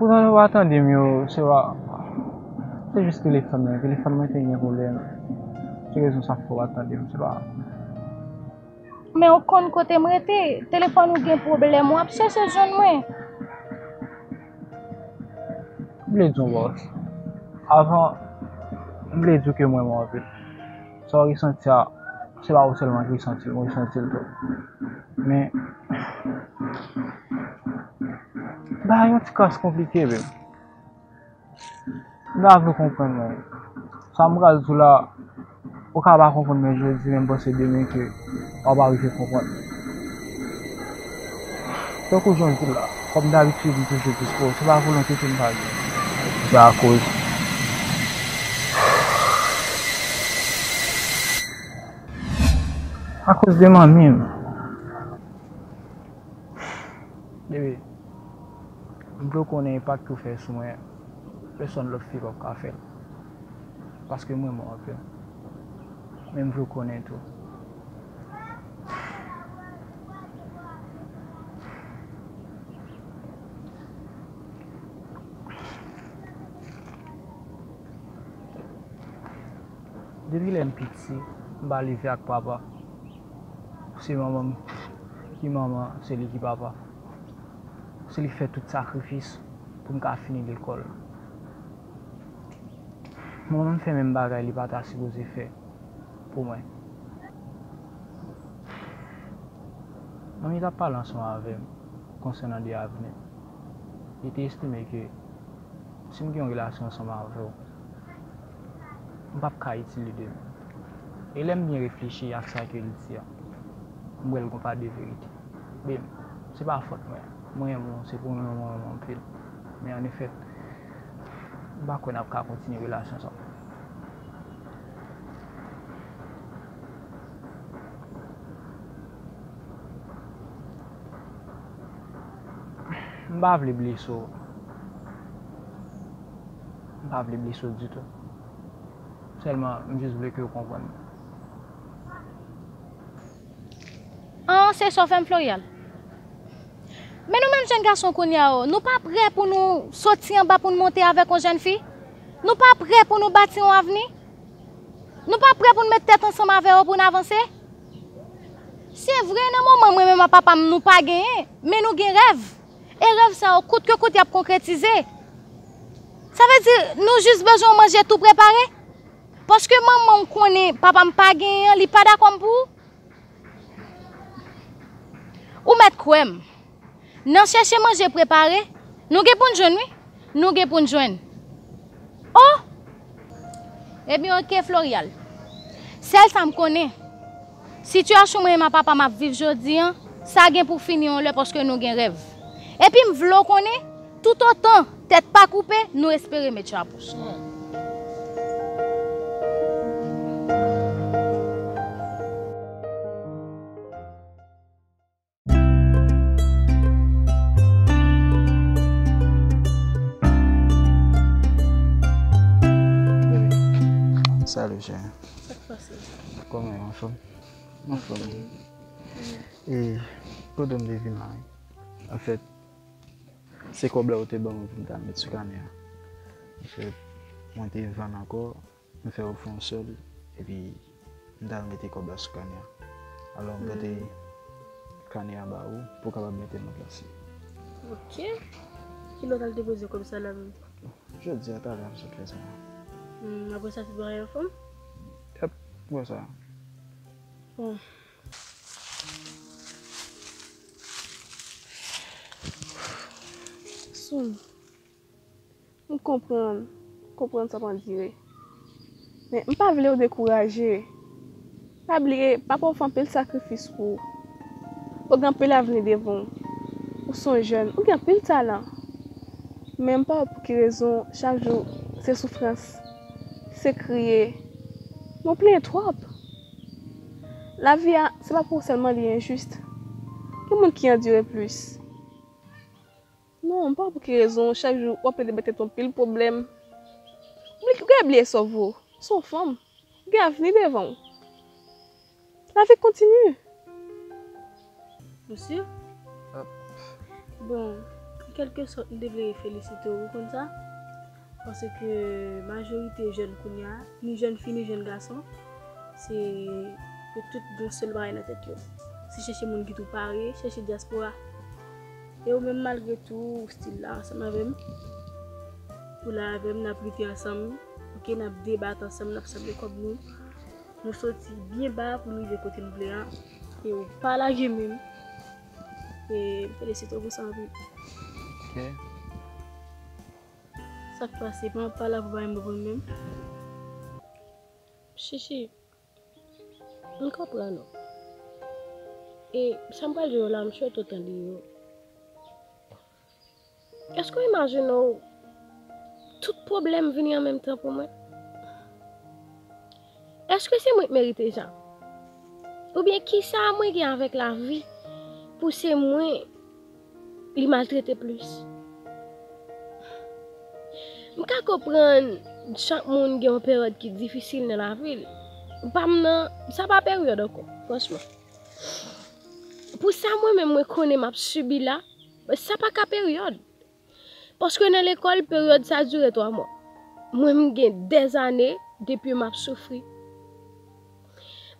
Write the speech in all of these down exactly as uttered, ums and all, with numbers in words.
Pou sa yo pa tande m yo, se pa, se jis telefòn mwen. Telefòn mwen te gen pwoblèm. Se rezon sa k fè yo pa tande m, se pa. Men w konn kote m rete, telefòn ou gen pwoblèm, w ap chèche jwenn mwen. M vle di w, bòs. Avan, m vle di w ke m renmen w anpil. Sa w resanti a, se pa ou sèlman ki resanti l, mwen resanti l tou. Men, bagay yon ti kras konplike, babe. M ta vle w konprann mwen. Sa m pral di w la, ou ka pa konprann mwen jodi, men m panse demen ke w ap rive konprann. Tankou jan w di la, kòm dabitid, m toujou dispo. Se pa volonte ke m pa gen. Se akoz. Akoz de manmi m. Bebe, m vle w konnen enpak ke w fè sou mwen, pèsòn lòt fi p ap ka fè l. Paske m renmen w anpil. Men m vle w konnen tou. Depi lè m piti, m pa leve ak papa. Se manman m ki manman, se li ki papa. Se li ki fè tout sakrifis pou m ka fini lekòl. Manman m fè menm bagay li pa ta sipoze fè pou mwen. Manmi t ap pale ansanm avè m konsènan de avni m. Li te estime ke si m gen yon relasyon ansanm avè w, m p ap ka itil li demen. E lè m byen reflechi ak sa ke l di a, m wè l gon pa de verite. Babe, se pa fòt mwen. Mwen renmen w, se premye mwen renmen w anpil. Men annefèt, m pa kwè n ap ka kontinye relasyon sa. M pa vle blese w. M pa vle blese w ditou. Sèlman, m jis vle ke w konprann mwen. An, se sa w fè m, Florial. Men nou menm jèn gason kounye a yo, nou pa prè pou nou soti anba pou n monte avèk yon jèn fi? Nou pa prè pou nou bati yon avni? Nou pa prè pou n met tèt ansanm avè yo pou n avanse? Se vre, nan moman mwen menm ak papa m nou pa genyen, men nou gen rèv. E rèv sa yo, kout ke kout, y ap konkretize. Sa vle di, nou jis bezwen yon manje tou prepare? Paske manman w konnen papa m pa genyen an, li pa dakò m pou ou? Ou mèt kwè m. Nan chèche manje prepare, nou gen pou n jwenn, wi. Nou gen pou n jwenn. Oh! Ebyen, oke, Florial. Sèl sa m konnen, sitiyasyon mwen menm ak papa m ap viv jodi a, sa gen pou fini yon lè paske nou gen rèv. Epi m vle w konnen, toutotan tèt pa koupe, nou espere met chapo. Salut, cheri. Sa k pase? Kòman w ye, anfòm? Anfòm. E kote m te vin la, wi. Anfèt, se kòb la ou te ban mwen pou m ta met sou kanè a. Anfèt, mwen te vann ankò. M fè yo fè yon sèl, epi m t al mete kòb la sou kanè a. Alò, m pote kanè a ba ou, pou w kapab mete l nan plas li. Ok. Kilè w t al depoze kòb sa la menm? Jodi a, talè a, m sot fè sa. Hmm, apre sa, tout bagay anfòm? Yèp, m wè sa. Bon. Soun. M konprann, konprann sa w ap andire. Men m pa vle w dekouraje. Pa bliye, papa w fè anpil sakrifis pou ou. Ou gen anpil avni devan w. Ou se yon jèn, ou gen anpil talan. Men m pa wè pou ki rezon chak jou se soufrans, se kriye. Men w plenyen twòp. Lavi a, se pa pou ou sèlman li enjis. Gen moun ki andire plis. Non, m pa wè pou ki rezon, chak jou w ap plede bay tèt ou anpil pwoblèm. Ou gen bliye sa w vo. Ou se yon fanm. Ou gen avni devan w. Lavi kontinye. Ou si? Bon, Kèlkesòt, m te vle felisite w, ou konn sa? Paske majorite jèn kounye a, ni jèn fi, ni jèn gason, se yo tout gen yon sèl bagay nan tèt yo. Se chèche moun ki tou pare, chèche dyaspora. E ou menm, malgre tou, ou still la ansanm avè m. Ou la avè m, n ap lite ansanm, oke, n ap debat ansanm, n ap sanble kòb nou. Nou soti byen ba pou nou rive kote nou vle a. E ou pa lage men m. E m felisite w pou sa anpil. Ok. Sa k pase? Pa, pa la pou bay m bon menm. Chichi, m konprann ou. E sa m pral di w la, m swete w tande yo. Èske w imajine w tout pwoblèm vini an menm tan pou mwen? Èske se mwen k merite sa? Oubyen kisa mwen gen avèk lavi pou se mwen li maltrete plis? M ka konprann chak moun gen yon peryòd ki difisil nan lavi l. Pa m nan, sa pa peryòd ankò, franchman. Pou sa mwen menm mwen konnen m ap sibi la, sa pa ka peryòd. Paske nan lekòl, peryòd sa dire twa mwa. Mwen, m gen dèzane depi m ap soufri.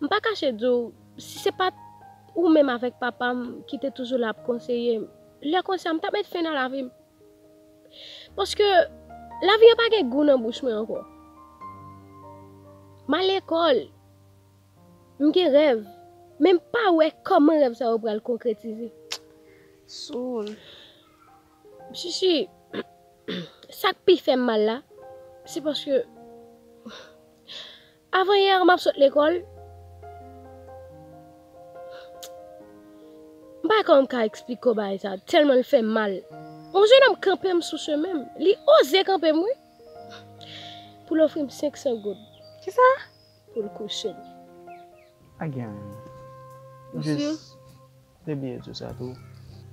M pa kache di w, si se pa t ou menm avèk papa m ki te toujou la ap konseye m, lè konsa, m t ap met fen nan lavi m. Paske lavi an pa gen gou nan bouch mwen ankò. M al lekòl, m gen rèv, men m pa wè kòman rèv sa yo pral konkretize. Soul. Chichi, sa k pi fè m mal la, se paske avan yè, m ap sot lekòl, m pa wè kòman m ka eksplike w bagay sa, tèlman l fè m mal. Yon jennonm kanpe m sou chemen m, li oze kanpe m, wi, pou l ofri m senk san goud. Kisa? Pou l kouche m. Pa gen anyen. M jis te bliye di w sa tou.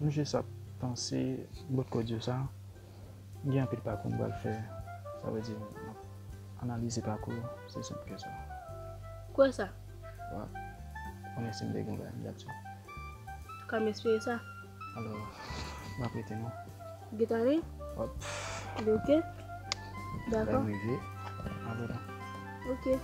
M jis ap panse bout kote w di w sa. Gen anpil pakou m pral fè. Sa vle di, m ap analize pakou yo. Se senp ke sa. Kwè sa? Wi. Konnen si m te gen yon bagay, m t ap di w. Antouka, m espere sa. Alò, m ap rete non. Ou gentan ale? W ap. Li oke? Dakò. Lè m rive, m ap rete. Oke.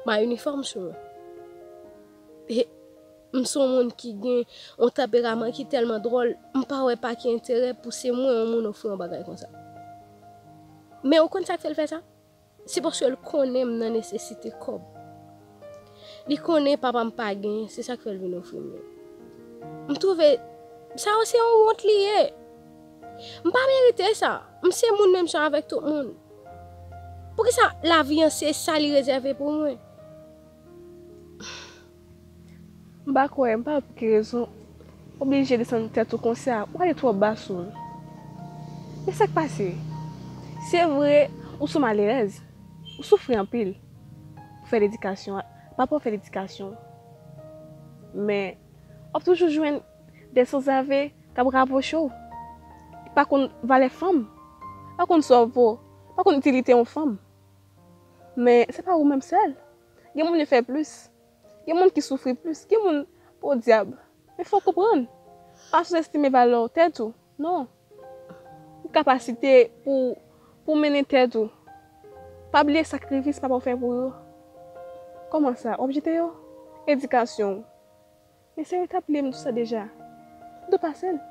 M a inifòm sou mwen. E m se yon moun ki gen yon tanperaman ki tèlman dwòl, m pa wè pa ki enterè pou se mwen yon moun ofri yon bagay konsa. Men ou konn sa k fè l fè sa? Se paske l konnen m nan nesesite kòb. Li konnen papa m pa genyen, se sa k fè l vin ofri m yo. M twouve sa yo se yon wont li ye. M pa merite sa. M se moun menm jan avèk tout moun. Poukisa lavi an se sa li rezève pou mwen? M pa kwè, m pa wè pou ki rezon w oblije desann tèt ou konsa, ou ale twò ba sou m. Men sa k pase? Se vre, ou sou malerèz, ou soufri anpil pou fè ledikasyon, papa w fè ledikasyon. Men, w ap toujou jwenn de sanzave k ap rapwoche w, ki pa konn valè fanm, pa konn sa w vo, pa konn itilite yon fanm. Men, se pa ou menm sèl. Gen moun yo fè plis. Gen moun ki soufri plis. Gen moun, podyab. Men fò w konprann. Pa souzestime valè w tèt ou. Non. Ou kapasite pou, pou mennen tèt ou. Pa bliye sakrifis papa w fè pou yo. Kòman sa? W ap jete yo? Edikasyon w. Men se yo t ap li m di w sa deja. M tou pase l.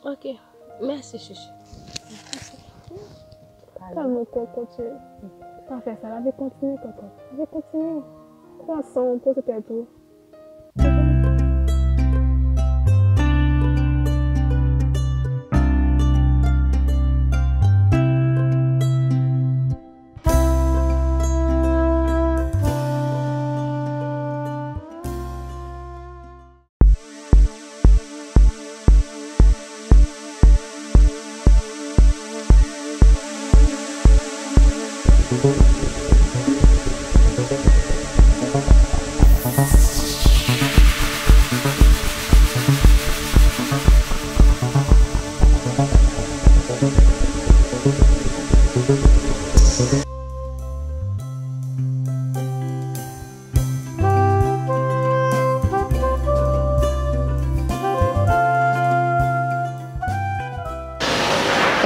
Ok. Mèsi, Chichi. Kalme w, kokot cheri. Pa fè sa. Lavi kontinye, kokot. Lavi kontinye. Pran san w, poze tèt ou.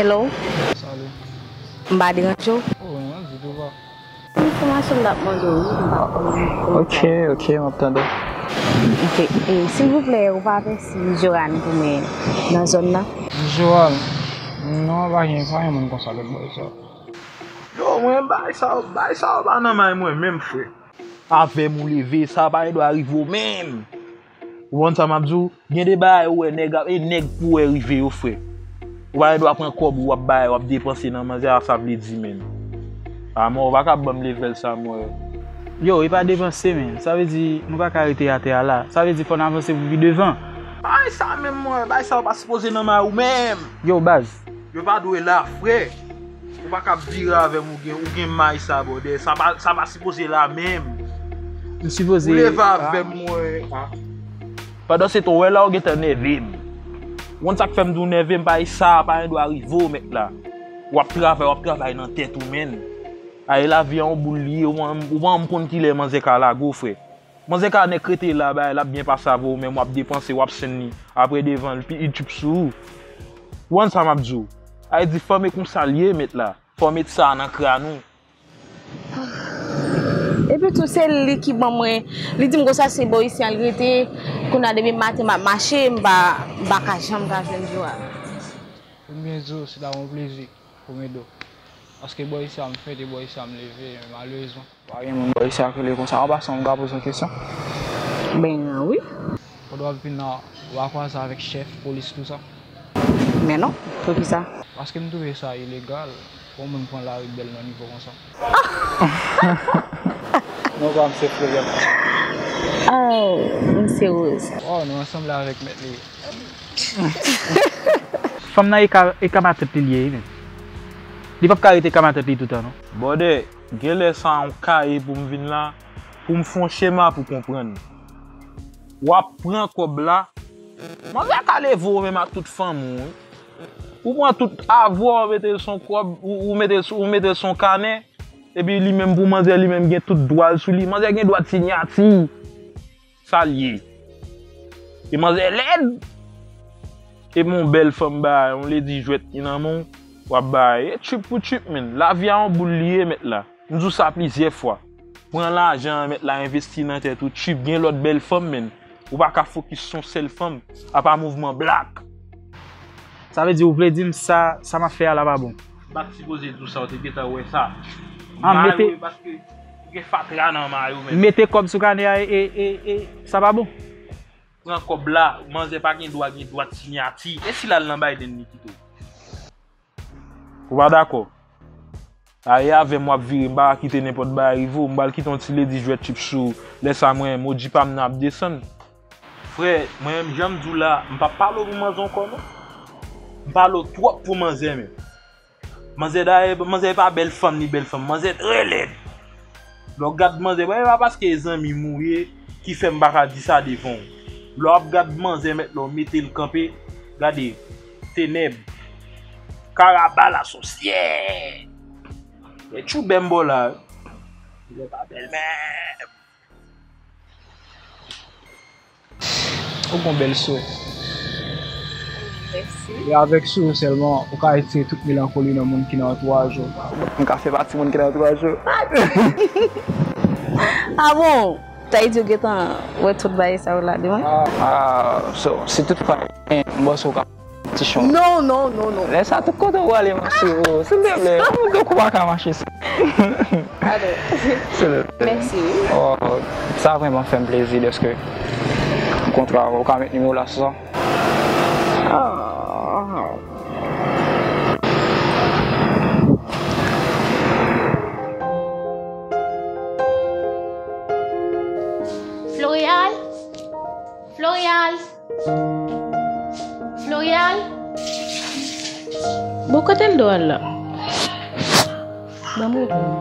Hello? Salut. M pa deranje w? Oh, non, ditou pa. Enfòmasyon m t ap mande w, wi, m pa konn. Ok, ok, m ap tande. Ok, e, silvouplè, ou pa fè siy Johan pou mwen nan zòn nan? Johan? Non, pa gen, pa gen moun konsa lòt bò sa. Yo, mwen, bay sa, bay sa, pa nan may mwen menm, frè. Avè m ou leve, sa pa gen dwa rive w menm. Ou konprann sa m ap di w? Gen de bagay ou wè nèg ap, e nèg pou wè rive yo, frè. Ou pa gen dwa pran kòb ou w ap bay, w ap depanse nan manzè a, sa vle di menm. A, mwen, ou pa ka ban m level sa, mwen. Yo, e pa depanse, men. Sa vle di, nou pa ka rete atè a la. Sa vle di, fò n avanse pou pi devan. Bay sa menm, mwen, bay sa ou pa sipoze nan may ou menm. Yo, baz. Yo pa dwe la, frè. Ou pa ka ap vire avè m, ou gen, ou gen may sa, brother. Sa pa, sa pa sipoze la menm. M sipoze. Ou leve avè m, mwen. Pandan se tan, w wè la, ou gentan nève m. Ou konn sa k fè m di w nève m, pa e sa, pa gen dwa rive w, mèt la. W ap travay, w ap travay nan tèt ou, menn. Ay, lavi a yon boul li ye, ou pa, ou pa janm konn kilè manzè ka lage w, frè. Manzè ka nèk rete la, bay, l ap byen pase avè w, menm w ap depanse, w ap senn li. Apre devan, li pi, li tchup sou ou. Ou konn sa m ap di w. Ay di, fanm e konsa l ye, mèt la. Fò w met sa nan kràn ou. Epi tou, se li ki ban mwen, li di m konsa se bò isi an l rete. Kounye a, depi maten m ap mache, m pa, m pa ka janm ka jwenn Johan. Pou m byen di w, se ta yon plezi pou m ede w. Paske bò isi a m fèt e bò isi a m leve, men malerezman, pa gen moun bò isi a ki rele konsa. An pasan, m ka poze yon kesyon? Ben, wi. Kote w ap vin la, w a kwaze avèk chèf, polis, tou sa? Men non, poukisa? Paske m twouve sa ilegal pou yon moun pran lari bèl nan nivo konsa. Non, pa, m se Florian. Oh, m se Rose. Oh, nou ansanm la avèk mèt li. Fanm nan e ka, e ka matant li li ye, wi, men. Li p ap ka rete ka matant li toutan, non. Brother, genlè sa yon kaye pou m vin la, pou m fè yon chema pou konprann. W ap pran kòb la, manzè ka leve w menm ak tout fanmi w, wi. Ou pran tout avè w, mete l sou kòb, ou, ou mete l sou, ou mete l sou kanè, epi li menm pou manzè, li menm gen tout dwa l sou li. Manzè gen dwa sinyati. Sa l ye? E manzè lèd? E m yon bèl fanm bay, yon ledi jwèt ki nan men w, w ap bay. E tchup pou tchup, menn. Lavi a yon boul li ye, mèt la. M di w sa plizyè fwa. Pran lajan an, mèt la, envesti nan tèt ou. Tchup, gen lòt bèl fanm, menn. Ou pa ka fokis sou yon sèl fanm, apa mouvman blak. Sa vle di, ou vle di m sa, sa m ap fè a la pa bon? M pa t sipoze di w sa, w te gentan wè sa. Ah, mete. Malere, paske ou gen fatra nan may ou menm. Mete kòb sou kanè a e, e, e, e sa pa bon? Pran kòb la, manzè pa gen dwa gen dwat sinyati. E si l al nan Biden li kite w? Ou pa dakò? Aye avè m w ap vire, m pa ka kite nenpòt bagay rive w. M pral kite yon ti ledi jwèt tchup sou ou. Lè sa mwen, modi pa m nan ap desann. Frè, mwen menm jan m di w la, m p ap pale w pou manzè ankò non. M pale w twòp pou manzè menm. Manzè dayè, manzè pa bèl fanm ni bèl fanm. Manzè trè lèd. Lè w gad manzè, bon, e pa paske e zanmi m ou ye ki fè m pa ka di sa devan w. Lè w ap gad manzè mèt la, w mete l kanpe, gade, tenèb, karaba lasosyè. E tchou bèm bò la. Lè pa bèl menm. Ou gon bèl souri. Mèsi. E avèk souri sèlman, ou ka retire tout melankoli nan moun ki nan antouraj ou. M ka fè pati moun ki nan antouraj ou? Ah bon? Sa vle di ou gentan wè tout bagay sa yo la de mwen? Ah, so, si tout fwa, m panse ou ka ti chon. Non, non, non, non. Lè sa, tout kote ou prale, m ap swiv ou. Silvouplè, ou pa ka mache san. Silvouplè. Mèsi, wi. Oh, sa vrèman fè m plezi dèske m kontre avè w. Ou ka met nimewo la sou sa? Oh. Floreal? Floreal? Floreal? Bon, kote l dwe al la? Ban m reprann li.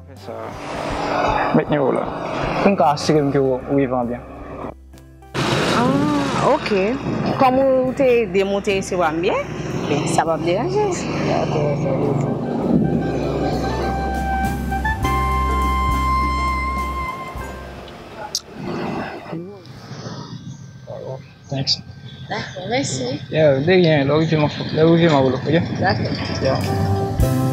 Fè sa. Met nimewo la. Pou m ka asire m ke w, ou rive an byen. Ah, ok. Kòm ou te ede m, ou te resevwa m byen, ben, sa p ap deranje. Ok, ok. Thanks. Dakò, mèsi. Yeah, de rien, lè w rive m ap, lè w rive m ap rele w, ok? Dakò. Yeah.